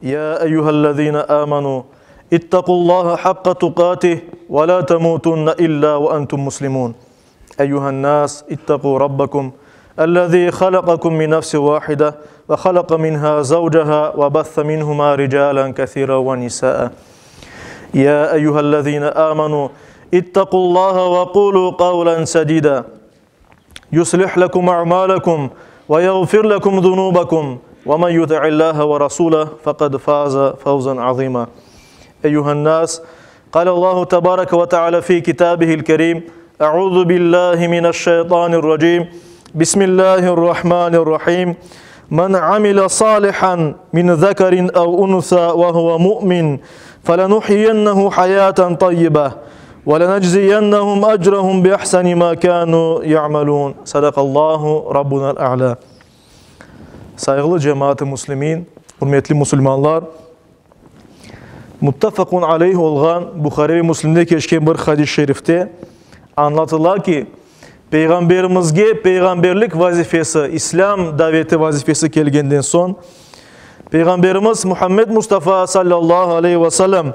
يا أيها الذين آمنوا اتقوا الله حق تقاته ولا تموتن إلا وأنتم مسلمون أيها الناس اتقوا ربكم الذي خلقكم من نفس واحدة وخلق منها زوجها وبث منهما رجالا كثيرا ونساء يا أيها الذين آمنوا اتقوا الله وقولوا قولا سديدا يصلح لكم أعمالكم ويغفر لكم ذنوبكم ومن يطع الله ورسوله فقد فاز فوزا عظيما أيها الناس قال الله تبارك وتعالى في كتابه الكريم أعوذ بالله من الشيطان الرجيم بسم الله الرحمن الرحيم من عمل صالحا من ذكر أو أنثى وهو مؤمن فلنحيينه حياة طيبة ولنجزينهم أجرهم بأحسن ما كانوا يعملون صدق الله ربنا الأعلى Sayğılı cemaat-ı müslimin, ürmetli musulmanlar, muttefaqun aleyh olğan Buhari ve Müslimde keçken bir hadis-i şerifte añlatıla ki, Peyğamberimizge peyğamberlik vazifesi, İslâm daveti vazifesi kelgenden soñ, Peyğamberimiz Muhammed Mustafa sallallahu aleyhi ve sellem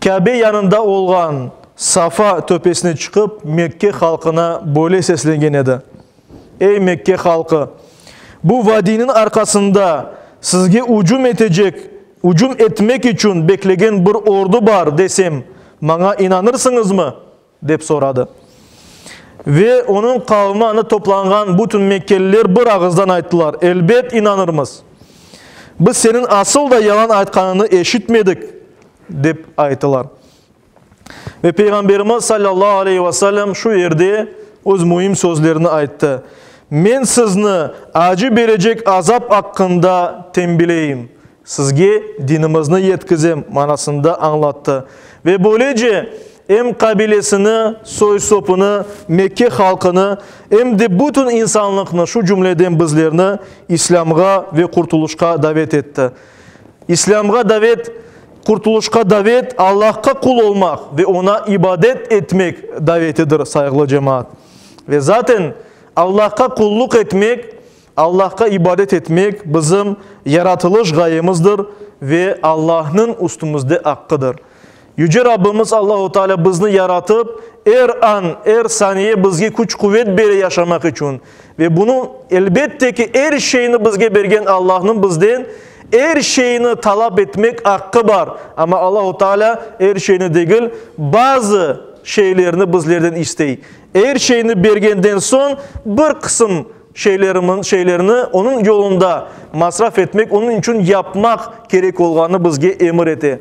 Kâbe yanında olğan Safa töpesine çıqıp, Mekke halqına böyle seslengen edi, Ey, Mekke halqı! Bu vadiyniñ arqasında sizge ücüm etecek, ücüm etmek içün beklegen bir ordu bar, desem, maña inanırsıñızmı? Dep soradı. Ve onıñ qavmi anda toplanğan bütün mekkeliler bir ağızdan ayttılar, Elbet, inanırmız! Biz seniñ asıl da yalan aytqanıñnı eşitmedik, dep ayttılar. Ve Peyğamberimiz salâllahu aleyhi ve sellem şu yerde öz müim sözlerini ayttı, Men sizni acı berecek azap aqqında tenbileyim, sizge dinimizni yetkizem manasında añlattı. Ve böylece em qabilesini, soy-sopunı, Mekke halqını, em de bütün insanlıqnı, şu cümleden bizlerni İslâmğa ve qurtulışqa davet etti. İslâmğa davet, qurtulışqa davet, Allahqa qul olmaq ve Oña ibadet etmek davetidir, sayğılı cemaat. Ve zaten Allahqa qulluq etmek, Allahqa ibadet etmek bizim yaratılış ğayemizdir ve Allahnıñ üstümizde aqqıdır. Yüce Rabbimiz Allahu Teala bizni yaratıp, er an, er saniye bizge küç-quvet bere yaşamaq içün. Ve bunı, elbette ki, er şeyni bizge bergen Allahnıñ bizden er şeyni talap etmek aqqı bar. Amma Allahu Teala er şeyni degil, bazı şeylerni bizlerden istey. Er şeyni bergenden soñ bir qısım şeylerimiz, şeylerni Onıñ yolunda masraf etmek, Onıñ içün yapmaq kerek olğanını bizge emir ete.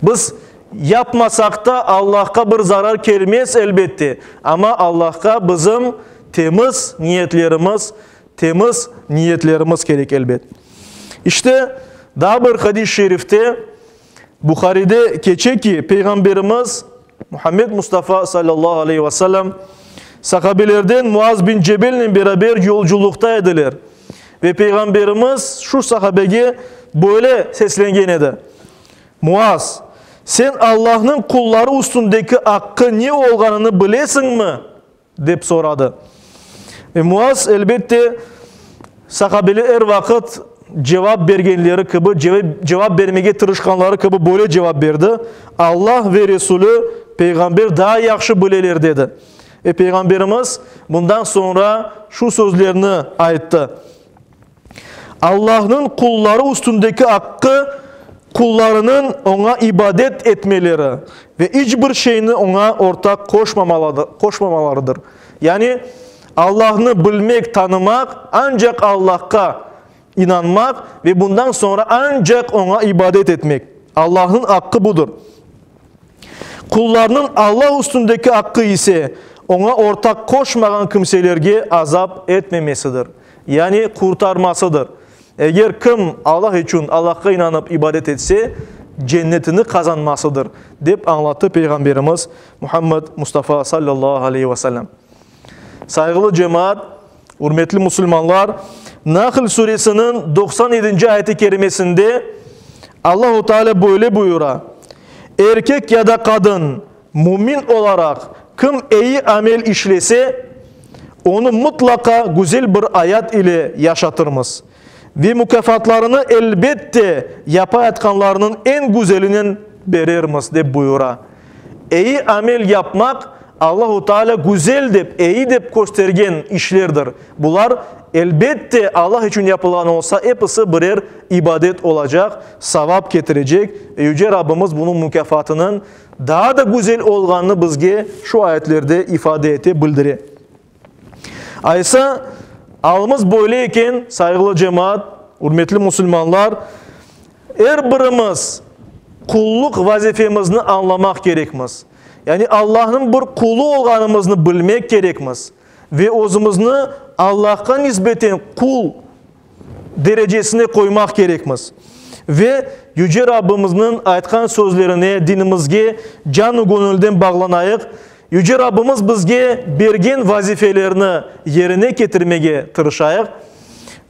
Biz yapmasaq da Allahqa bir zarar kelmez, elbette, amma Allahqa bizim temiz niyetlerimiz, temiz niyetlerimiz kerek, elbet. İşte, daa bir hadis-i şerifte, Buharide keçe ki, Peyğamberimiz Muhammed Mustafa sallallahu aleyhi ve sellem sahabelerden Muaz bin Cebelnen beraber yolculuqta ediler. Ve Peyğamberimiz şu sahabege böyle seslengen edi, Muaz, sen Allahnıñ qulları üstündeki aqqı ne olğanını bilesiñmi? Dep soradı. Ve Muaz, elbette, sahabeler er vaqıt cevap bergenleri kibi, cevap bermege tırışqanları kibi böyle cevap berdi, Allah ve Resulü, Peyğamber, daa yahşı bileler, dedi. Ve Peyğamberimiz bundan soñra şu sözlerni ayttı, Allahnıñ qulları üstündeki aqqı, qullarınıñ Oña ibadet etmeleri ve iç bir şeyni Oña ortaq qoşmamalarıdır. Yani, Allahnı bilmek, tanımaq, ancaq Allahqa inanmaq ve bundan soñra ancaq Oña ibadet etmek. Allahnıñ aqqı budır. Qullarnıñ Allah üstündeki aqqı ise, Oña ortaq qoşmağan kimselerge azap etmemesidir. Yani qurtarmasıdır. Eger kim Allah içün Allahqa inanıp ibadet etse, cennetini qazanmasıdır, dep añlattı Peyğamberimiz Muhammed Mustafa sallallahu aleyhi ve sellem. Sayğılı cemaat, ürmetli musulmanlar, Nahl suresiniñ 97-nci ayeti kerimesinde Allahu Teala böyle buyura, Erkek ya da qadın, Mümin olaraq kim eyi amel işlese, onı mıtlaqa güzel bir ayat ile yaşatırmız. Ve mukâfatlarını, elbette, yapayatqanlarınıñ eñ güzelinen berermiz, dep buyura. Eyi amel yapmaq, Allahu Teala güzel dep, eyi dep köstergen işlerdir. Bular, elbette, Allah içün yapılğan olsa, episi birer ibadet olacaq, savap ketirecek ve Yüce Rabbimiz bunıñ mukâfatınıñ daa da güzel olğanını bizge şu ayetlerde ifade ete, bildire. Aysa, alımız böyle eken, sayğılı cemaat, ürmetli musulmanlar, er birimiz qulluq vazifemizni añlamaq kerekmiz. Yani Allahnıñ bir qulu olğanımıznı bilmek kerekmiz ve özümizni Allahqa nisbeten qul derecesine qoymaq kerekmiz. Ve Yüce Rabbimizniñ aytqan sözlerine, dinimizge can-ı göñülden bağlanayıq. Yüce Rabbimiz bizge bergen vazifelerni yerine ketirmege tırışayıq.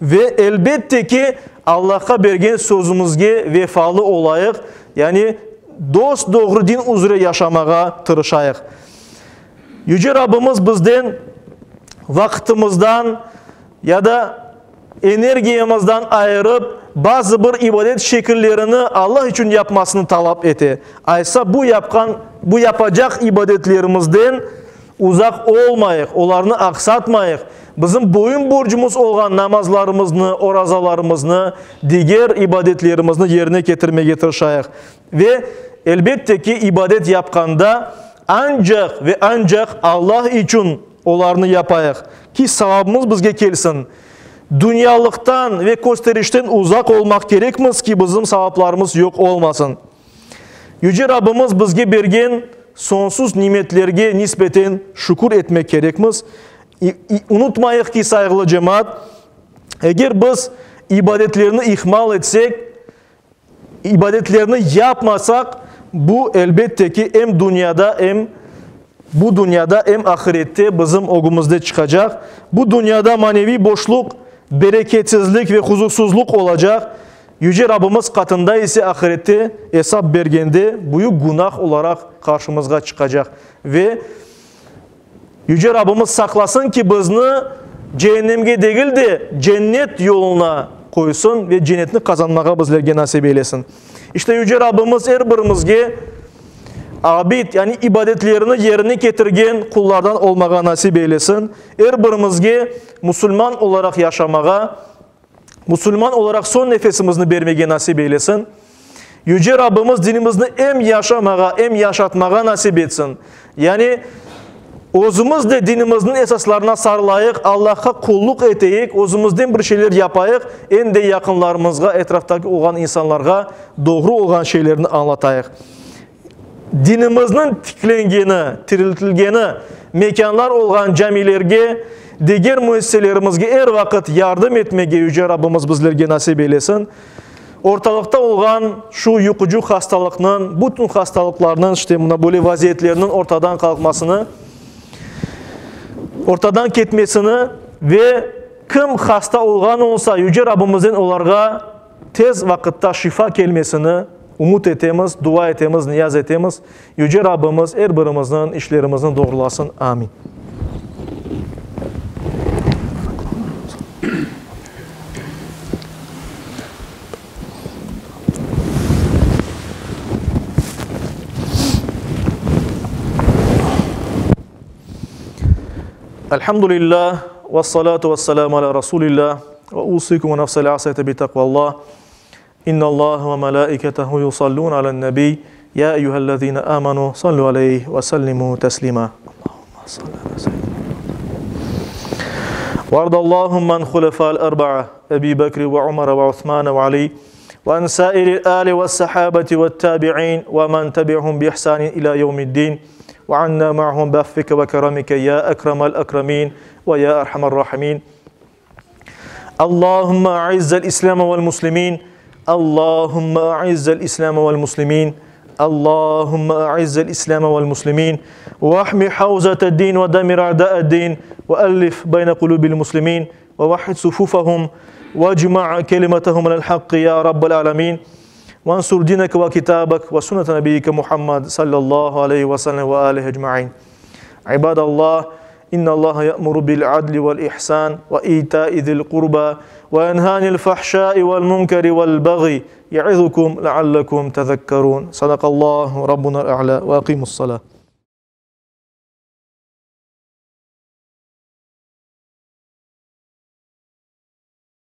Ve elbette ki, Allahqa bergen sözümizge vefalı olayıq, yani dos-doğru din üzre yaşamağa tırışayıq. Yüce Rabbimiz bizden vaqtımızdan ya da energiyamızdan ayırıp, bazı bir ibadet şekillerini Allah içün yapmasını talap ete. Aysa bu yapqan, bu yapacaq ibadetlerimizden uzaq olmayıq, olarnı aqsatmayıq, bizim boyun borcumız olğan namazlarımıznı, orazalarımıznı, diger ibadetlerimizni yerine ketirmege tırışayıq. Ve, elbette ki, ibadet yapqanda ancaq ve ancaq Allah içün olarnı yapayıq, ki, savabımız bizge kelsin. Dünyalıqtan ve kösterişten uzaq olmaq kerekmiz ki, bizim savaplarımız yoq olmasın. Yüce Rabbimiz bizge bergen soñsuz nimetlerge nisbeten şükür etmek kerekmiz. Unutmayıq ki, sayğılı cemaat, eger biz ibadetlerni ihmal etsek, İbadetlerni yapmasaq, bu, elbette ki, em dünyada, em bu dünyada, em ahirette bizim ögümizde çıqacaq. Bu dünyada maneviy boşluq, bereketsizlik ve huzursuzluq olacaq, Yüce Rabbimiz qatında ise ahirette esap bergende büyük günah olaraq qarşımızğa çıqacaq ve Yüce Rabbimiz saqlasın ki, bizni ceennemge degil de, cennet yoluna qoysun ve cennetni qazanmağa bizlerge nasip eylesin. İşte Yüce Rabbimiz er birimizge abid, yani ibadetlerini yerine ketirgen qullardan olmağa nasip eylesin. Er birimizge musulman olaraq yaşamağa, musulman olaraq soñ nefesimizni bermege nasip eylesin. Yüce Rabbimiz dinimizni em yaşamağa, em yaşatmağa nasip etsin. Yani, özümiz de dinimizniñ esaslarına sarılayıq, Allahqa qulluq eteyik, özümizden bir şeyler yapayıq, em de yaqınlarımızğa, etraftaki olğan insanlarğa doğru olğan şeylerni añlatayıq. Dinimizniñ tiklengeni, tiriltilgeni mekânlar olğan camilerge, diger müessiselerimizge er vaqıt yardım etmege Yüce Rabbimiz bizlerge nasip eylesin. Ortalıqta olğan şu yuqucı hastalıqnıñ, bütün hastalıqlarnıñ, işte mına böyle vaziyetlerniñ ortadan qalqmasını, ortadan ketmesini ve kim hasta olğan olsa, Yüce Rabbimizden olarğa tez vaqıtta şifa kelmesini ümüt etemiz, dua etemiz, niyaz etemiz. Yüce Rabbimiz er birimizniñ işlerimizni doğrulasın. Amin. Elhamdülillah, ve salatu ve selamu ala Rasulillah, ve usikum ve nefsel asayte bi takvallah. İnnallâhe ve melâiketehu yusallûne alen-nebiy, yâ eyyühellezîne âmenû sallû aleyh ve sellimû teslîmâ. Allahümme salli alâ seyyidinâ Muhammed. Vardallâhumme an hulefâil erba'a, Ebî Bekri ve Umere ve Usmane ve Alî, ve an sâiril âli ve's-sahâbeti ve't-tâbi'în ve men tebi'hum bi-ihsânin ilâ yevmi'd-dîn, ve annâ ma'hum bi'affike ve keremike yâ ekremel ekremîn ve yâ erhamer râhimîn. Allahümme a'izzel İslâme vel muslimîn. Allahümme a'izzel İslâme vel muslimîn. Allahümme a'izzel İslâme vel muslimîn. Vahmi havzete-din ve demir a'da'ed-din ve ellif beyne kulûbil muslimîn ve vahhid sufufahum ve cma' kelimetehum alel hakkı ya rabbel alemin. Vansur dineke ve kitabek ve sünnete nebiyyike Muhammed sallallahu aleyhi ve sellem ve alihi ecmaîn. İbadallah. İnnallaha ya'muru bil adli vel ihsan ve ita'i zil qurba ve yenha anil fahşai vel munkeri vel baghi ya'izukum leallekum tezekkerun. Sadaqallahu rabbunal a'la ve aqimus salah.